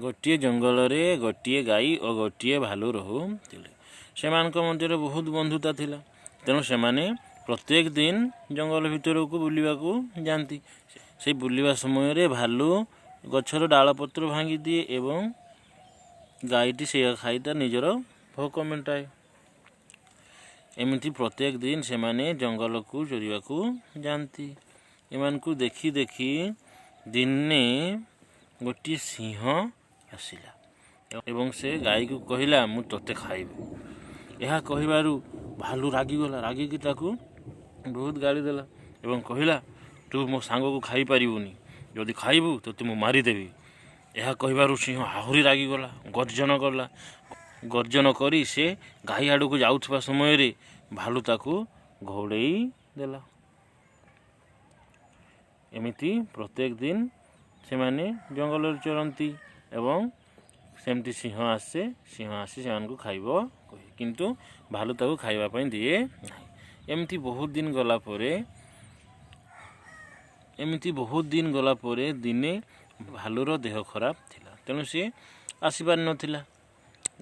ଗୋଟିଏ ଜଙ୍ଗଲରେ ଗୋଟିଏ ଗାଈ ଓ ଗୋଟିଏ ଭାଲୁ ରହୁଥିଲେ। ସେମାନଙ୍କ ମଧ୍ୟରେ ବହୁତ ବନ୍ଧୁତା ଥିଲା। ତେଣୁ ସେମାନେ ପ୍ରତ୍ୟେକ ଦିନ ଜଙ୍ଗଲ ଭିତରକୁ ବୁଲିବାକୁ ଯାଆନ୍ତି। ସେଇ ବୁଲିବା ସମୟରେ ଭାଲୁ ଗଛର ଡାଳପତ୍ର ଭାଙ୍ଗିଦିଏ ଏବଂ ଗାଈଟି ସେଇଆ ଖାଇ ତା ନିଜର ଭୋକ ମେଣ୍ଟାଏ। ଏମିତି ପ୍ରତ୍ୟେକ ଦିନ ସେମାନେ ଜଙ୍ଗଲକୁ ଚରିବାକୁ ଯାଆନ୍ତି। ଏମାନଙ୍କୁ ଦେଖି ଦେଖି ଦିନେ ଗୋଟିଏ ସିଂହ ଆସିଲା ଏବଂ ସେ ଗାଈକୁ କହିଲା, ମୁଁ ତୋତେ ଖାଇବି। ଏହା କହିବାରୁ ଭାଲୁ ରାଗିଗଲା। ରାଗିକି ତାକୁ ବହୁତ ଗାଳି ଦେଲା ଏବଂ କହିଲା, ତୁ ମୋ ସାଙ୍ଗକୁ ଖାଇପାରିବୁନି, ଯଦି ଖାଇବୁ ତୋତେ ମୁଁ ମାରିଦେବି। ଏହା କହିବାରୁ ସିଂହ ଆହୁରି ରାଗିଗଲା, ଗର୍ଜନ କଲା। ଗର୍ଜନ କରି ସେ ଗାଈ ଆଡ଼କୁ ଯାଉଥିବା ସମୟରେ ଭାଲୁ ତାକୁ ଘଉଡ଼େଇ ଦେଲା। ଏମିତି ପ୍ରତ୍ୟେକ ଦିନ ସେମାନେ ଜଙ୍ଗଲରେ ଚରନ୍ତି ଏବଂ ସେମିତି ସିଂହ ଆସେ। ସିଂହ ଆସି ସେମାନଙ୍କୁ ଖାଇବ କହି, କିନ୍ତୁ ଭାଲୁ ତାକୁ ଖାଇବା ପାଇଁ ଦିଏ ନାହିଁ। ଏମିତି ବହୁତ ଦିନ ଗଲା ପରେ, ଏମିତି ବହୁତ ଦିନ ଗଲା ପରେ ଦିନେ ଭାଲୁର ଦେହ ଖରାପ ଥିଲା, ତେଣୁ ସିଏ ଆସିପାରିନଥିଲା।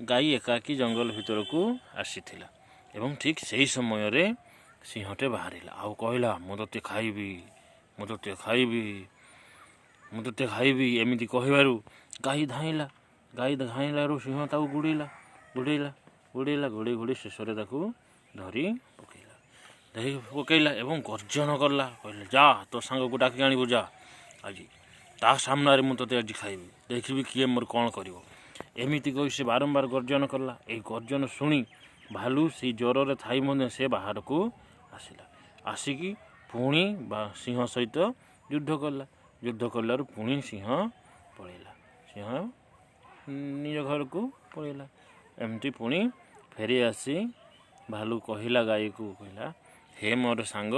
ଗାଈ ଏକାକୀ ଜଙ୍ଗଲ ଭିତରକୁ ଆସିଥିଲା ଏବଂ ଠିକ୍ ସେହି ସମୟରେ ସିଂହଟେ ବାହାରିଲା ଆଉ କହିଲା, ମୁଁ ତୋତେ ଖାଇବି, ମୁଁ ତୋତେ ଖାଇବି, ମୁଁ ତୋତେ ଖାଇବି। ଏମିତି କହିବାରୁ ଗାଈ ଧାଇଁଲା। ଗାଈ ଧାଇଁଲାରୁ ସିଂହ ତାକୁ ଗୋଡ଼େଇଲା, ଗୋଡ଼େଇଲା, ଗୋଡ଼େଇଲା, ଗୋଡ଼େଇ ଗୋଡ଼େଇ ଶେଷରେ ତାକୁ ଧରି ପକେଇଲା, ଧରି ପକେଇଲା ଏବଂ ଗର୍ଜନ କଲା। କହିଲେ, ଯା, ତୋ ସାଙ୍ଗକୁ ଡାକି ଆଣିବୁ, ଯା, ଆଜି ତା ସାମ୍ନାରେ ମୁଁ ତୋତେ ଆଜି ଖାଇବି, ଦେଖିବି କିଏ ମୋର କ'ଣ କରିବ। ଏମିତି କହି ସେ ବାରମ୍ବାର ଗର୍ଜନ କଲା। ଏଇ ଗର୍ଜନ ଶୁଣି ଭାଲୁ ସେଇ ଜ୍ୱରରେ ଥାଇ ମଧ୍ୟ ସେ ବାହାରକୁ ଆସିଲା। ଆସିକି ପୁଣି ବା ସିଂହ ସହିତ ଯୁଦ୍ଧ କଲା। ଯୁଦ୍ଧ କଲାରୁ ପୁଣି ସିଂହ ପଳେଇଲା, ସିଂହ ନିଜ ଘରକୁ ପଳେଇଲା। ଏମିତି ପୁଣି ଫେରି ଆସି ଭାଲୁ କହିଲା ଗାଈକୁ, କହିଲା, ହେ ମୋର ସାଙ୍ଗ,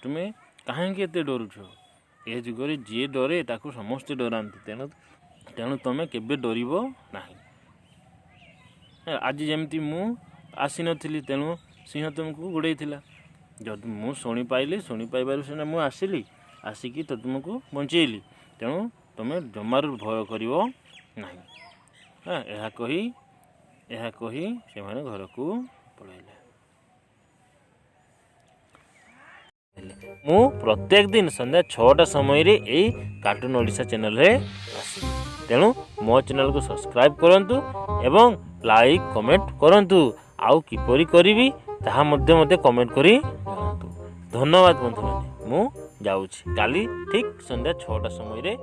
ତୁମେ କାହିଁକି ଏତେ ଡରୁଛ? ଏ ଯୁଗରେ ଯିଏ ଡରେ ତାକୁ ସମସ୍ତେ ଡରାନ୍ତି। ତେଣୁ ତୁମେ କେବେ ଡରିବ ନାହିଁ। ଆଜି ଯେମିତି ମୁଁ ଆସିନଥିଲି, ତେଣୁ ସିଂହ ତୁମକୁ ଗୋଡ଼େଇଥିଲା। ଯଦି ମୁଁ ଶୁଣିପାଇଲି, ଶୁଣିପାଇବାରୁ ସିନା ମୁଁ ଆସିଲି, ଆସିକି ତ ତୁମକୁ ବଞ୍ଚେଇଲି। ତେଣୁ ତୁମେ ଜମାରୁ ଭୟ କରିବ ନାହିଁ। ହଁ, ଏହା କହି ସେମାନେ ଘରକୁ ପଳେଇଲେ। ମୁଁ ପ୍ରତ୍ୟେକ ଦିନ ସନ୍ଧ୍ୟା 6ଟା ସମୟରେ ଏଇ କାର୍ଟୁନ୍ ଓଡ଼ିଶା ଚ୍ୟାନେଲରେ ଆସିବି। ତେଣୁ ମୋ ଚ୍ୟାନେଲକୁ ସବସ୍କ୍ରାଇବ୍ କରନ୍ତୁ ଏବଂ ଲାଇକ୍ କମେଣ୍ଟ କରନ୍ତୁ। ଆଉ କିପରି କରିବି ତାହା ମଧ୍ୟ ମୋତେ କମେଣ୍ଟ କରି ଜଣାନ୍ତୁ। ଧନ୍ୟବାଦ ବନ୍ଧୁମାନେ, ମୁଁ ଯାଉଛି। କାଲି ଠିକ୍ ସନ୍ଧ୍ୟା 6ଟା ସମୟରେ